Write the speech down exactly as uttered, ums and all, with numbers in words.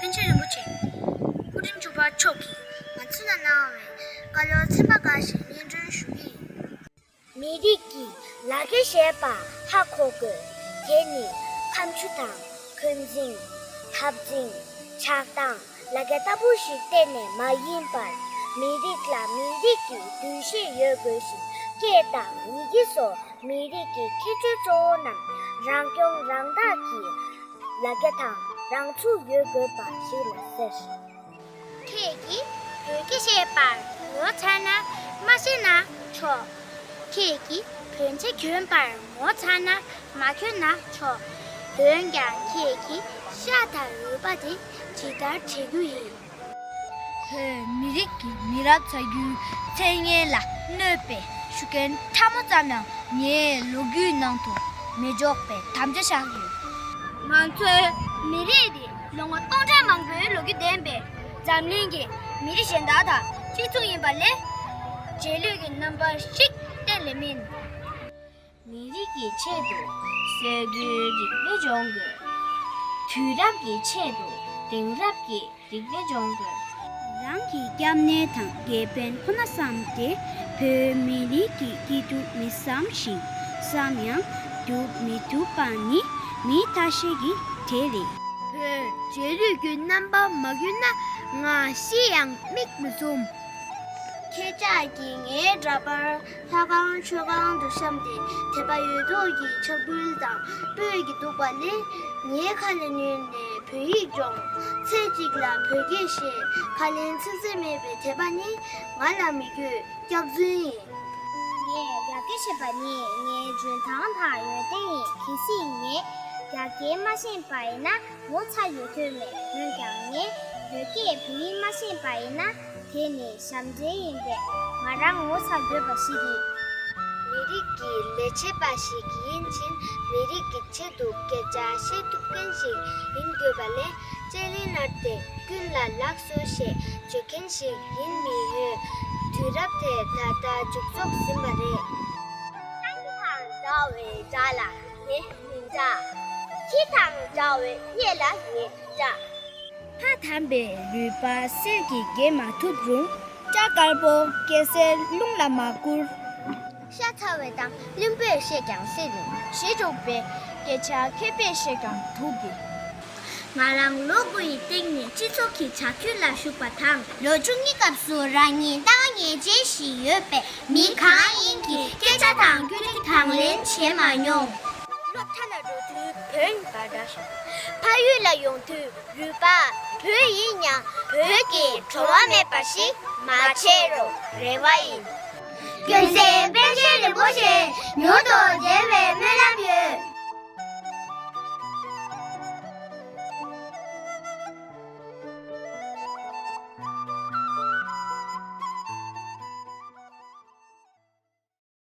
པཎ་ཆེན་རིན་པོ་ཆེ་སྐུ་ཕྲེང་བཅུ་པ་མཆོག་གིས་ང་ཚོ་ལ་གནང་བའི་བཀའ་སློབ་ཚན་པ་འགའ་ཞིག་སྙན་སྒྲོན་ཞུ་གི་ཡིན། མི་རིགས་ཀྱི་ལ་རྒྱ་ཞེས་པ་ཧ་གོ་དགོས། དེ་ནི་ཁ་མཆུ་དང་འཁོན་འཛིན། འཐབ་འཛིང་། ཆགས་སྡང་། ལ་རྒྱ་ལྟ་བུ་ཞིག་གཏན་ནས་མ་ཡིན་པར། མི་རིགས་ལ་མི་རིགས་ཀྱི་འདུ་ཤེས་ཡོད་དགོས་ཤིང་། སྐད་དང་ཡི་གེ་སོགས་མི་རིགས་ཀྱི་ཁྱད་ཆོས་གཙོ་བོ་རྣམས་རང་སྐྱོང་རང་བདག་གི་ལ་རྒྱ་དང་རང་ཚུགས་ཡོད་དགོས་པ་ཞིག་ལ་ཟེར། ཁྱེད་ཀྱིས་བོད་སྐད་བཤད་པར་ངོ་ཚ་ན་མ་བཤད་ན་ཆོག་ཁྱེད་ཀྱིས་བོད་ཆས་གྱོན་པར་ངོ་ཚ་ན་མ་གྱོན་ན་ཆོག་འོན་ཀྱང་ཁྱེད་ཀྱིས་ཤ་དང་རུས་པ་དེ་ཇི་ལྟར་བྲི་རྒྱུ་ཡིན། བོད་མི་རིགས་ཀྱི་མི་རབས་ཚ་རྒྱུད་ཚེ་སྔོན་ལ་གནོད་པའི་ཤུགས་རྐྱེན་ཕྲ་མོ་ཙམ་ཡང་ངའི་ལོ་རྒྱུས་ནང་དུ་མི་འཇོག་པའི་དམ་བཅའ་བཞག་ཡོད། ང་ཚོའི་མི་རིགས་འདི་ལོ་ངོ་སྟོང་ཕྲག་མང་པོའི་ལོ་རྒྱུས་ལྡན་པའི་འཛམ་གླིང་གི་མི་རིགས་གཞན་དག་དང་གཅིག་མཚུངས་ཡིན་པ་ལས། རྗེས་ལུས་ཀྱི་རྣམ་པ་ཞིག་གཏན་ལ་མིན། མི་རིགས་ཀྱི་ཆེད་དུ་སྲོལ་རྒྱུན་རིག་གནས་སྦྱོང་དགོས། དུས་རབས་ཀྱི་ཆེད་དུ་དེང་རབས་ཀྱི་རིག་གནས་སྦྱོང་དགོས། རང་གི་སྐྱབས་གནས་དང་དགེ་ཕན་ཁོ་ན་བསམ་སྟེ། བོད་མི་རིགས་ཀྱི་སྐྱིད་སྡུག་མི་བསམ་ཞིང་། བསམ་ཡང་སྡུག་མི་ཐུབ་པ་ནི་མི་ཐ་ཤལ་གྱི་གྲས་རེད། བོད་རྗེས་ལུས་ཀྱི་རྣམ་པ་མ་གྱུར་ན། ང་ཤི་ཡང་མིག་མི་འཛུམ། ཁྱེད་ཅག་གིས་ངའི་འདྲ་པར་ལྷ་ཁང་མཆོད་ཁང་དུ་བཤམས་ཏེ། དད་པ་ཡོད་དོ་ཀྱི་ཕྱག་འབུལ་དང་སྤོས་ཀྱིས་བདུག་པ་ལས། ངའི་ཁ་ལ་ཉོན་ནས་བོད་ཡིག་སྦྱོང་། ཚེ་གཅིག་ལ་བོད་སྐད་བཤད། ཁ་ལན་ཚིག་རྩིས་མེད་པའི་དད་པ་ནི། ང་ལ་མི་དགོས་སྐྱག་རྫུན་ཡིན། ངས་རྒྱ་སྐད་བཤད་པ་ནི་ངའི་འཇོན་ཐང་དང་ཡོན་ཏན་ཡིན། གལ་སྲིད་ངས་རྒྱ་སྐད་མ་ཤེས་པ་ཡིན་ན། ངོ་ཚ་ཡོད་དོན་མེད། འོན་ཀྱང་ངས་བོད་སྐད་བོད་ཡིག་མ་ཤེས་པ་ཡིན་ན། དེ་ནི་ཞབས་འདྲེན་ཡིན་པས་ང་རང་ངོ་ཚ་དགོས་པ་ཞིག་ཡིན། མི་རིགས་ཀྱི་ལས་བྱེད་པ་ཞིག་ཡིན་ཕྱིན། མི་རིགས་ཀྱི་ཆེད་དུ་སྐད་ཆ་བཤད་ཐུབ་མཁན་ཞིག་ཡིན་དགོས་པ་ལས། ལྕེ་ལེ་ནར་ཏེ་ཀུན་ལ་ལགས་སོ་ཞེས་བརྗོད་མཁན་ཞིག་ཡིན་མི་འོས། དུས་རབས་དེ་ད་ལྟ་མཇུག་རྫོགས་ཟིན་པ་རེད། སྤྱང་ཀི་དང་འདྲ་བའི་དགྲ་ལ་ངས་མི་འདྲ། ཁྱི་དང་འདྲ་བའི་གཉེན་ལ་ངས་འདྲ། ཕ་དམ་པའི་རུས་པ་གསེར་གྱིས་འགེམས་མ་ཐུབ་རུང་། སྐྲ་དཀར་པོ་སྐྱ་སེར་རླུང་ལ་མ་བསྐུར། ཤ་ཚ་བའི་གཏམ་བླུན་པོས་བཤད་ཀྱང་སྲིད་རུང་། ཞེ་དྲུག་པའི་སྐད་ཆ་མཁས་པས་བཤད་ཀྱང་འགྲུབ་གི། ང་རང་ལོ་དགུ་ཡི་སྟེང་ནས་སྤྱི་ཚོགས་ཀྱི་བྱ་འགུལ་ལ་ཞུགས་པ་དང་། ལོ་བཅུ་གཉིས་སྐབས་སུ་རང་ཉིད་ལྟ་བ་ངེས་ཅན་ཞིག་ཡོད་པའི་མི་གང་ཡིན་གྱི་སྐད་ཆ་དང་བཀོད་སྒྲིག་དང་ལེན་བྱས་མ་མྱོང་། སློབ་གྲྭ་ལ་འགྲོ་དུས་བོད་ཡིག་པ་འདྲ་ཞིང་། ཕ་ཡུལ་ལ་ཡོང་དུས་རུས་པ་བོད་ཡིན་ཡང་། བོད་ཀྱི་བྲོ་བ་མེད་པ་ཞིག་མ་བྱེད་རོགས་རེ་བ་ཡིན། ཀུན་གསལ་པཎ་ཆེན་རིན་པོ་ཆེ་མྱུར་དུ་མཇལ་བའི་སྨོན་ལམ་ཡོད།